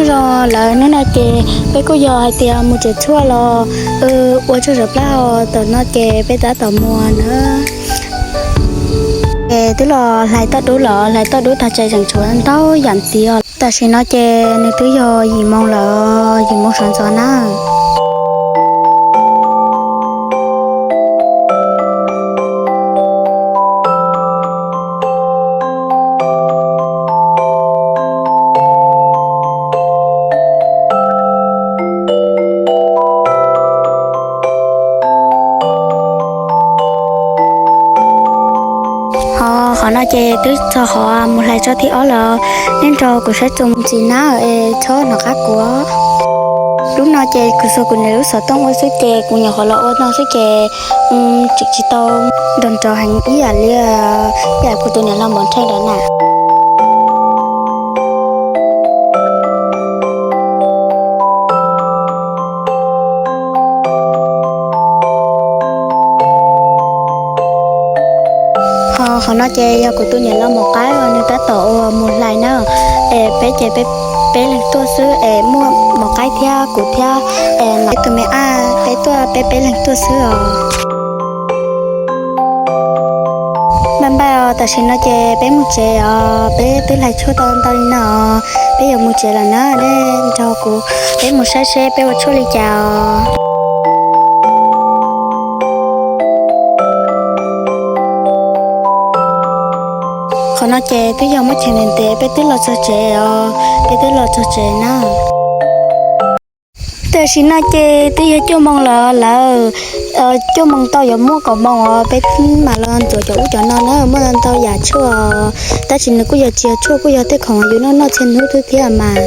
Los lawm hnub no ces peb kuj yog hais tias mus tsev tshuaj los ua tsaug zam plab os, tam no ces peb tab tom mus na. Ces twb los hlais toj dub los hlais toj dub tag ces tseem tshuav ntau yam ntxiv os. Tam sim no ces nws twb yog yim moo lawm, yim moo sawv ntxov na. Ho qhov no ces twb txog qhov mus hlais tso thib ob lawm, nej nrog kuv saib txuas mus ntxiv na es txhob hnov qab kuv. Lub no ces kuv xuas kuv niam lub xov tooj ua xwb ces kuv nyuam qhuav los ua no xwb ces tseem tsis tau nrov nrov heev ib yam li ib yam kuv tus niam hlob Npov Nrhej lawm na. Ho qhov no ces yog kuv tus niam hlob Maum Qaib uas nws tab tom ua mus hlais na. Es peb ces peb peb leeg tuaj xwb es muaj Maum Qaib thiab kuv thiab es tus me ab peb tuaj peb peb leeg tuaj xwb os. Npaj npaj os, tam sim no ces peb mus tsev os, peb twb hlais tshuaj tau ntau li no os, peb yuav mus tsev lawm na, nej nrog kuv peb mus saib seb peb ua tshuaj li cas os. Qhov no ces twb yog muab cheem ntev ntev peb twb los txog tsev os, peb twb los txog tsev na. Tam sim no ces twb yog cuaj moos lawm lawm, cuaj moos tau yuav muaj kaum moos os, peb mam los ntxuav cov ub cov no na, muaj ntau yam tshuaj, tab sis nws kuj yog tsis yog tshuaj, kuj yog tej khoom yus noj noj txhia hnub xwb thiab mas.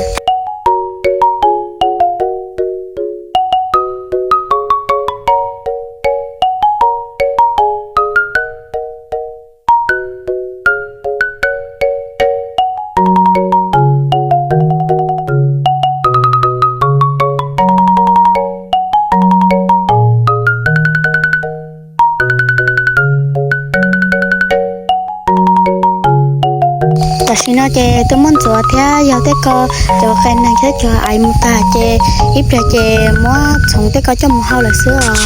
Tam sim no ces twb muab ntxuav thiab yog tej ko cov qe neeg thiab cov aiv mus tag ces ib pliag ces muab txhoov tej ko coj mus hau lawm xwb os.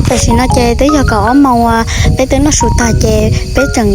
Tam sim no ces twb yog kaum ob moos uas peb twb noj su tag ces peb tseem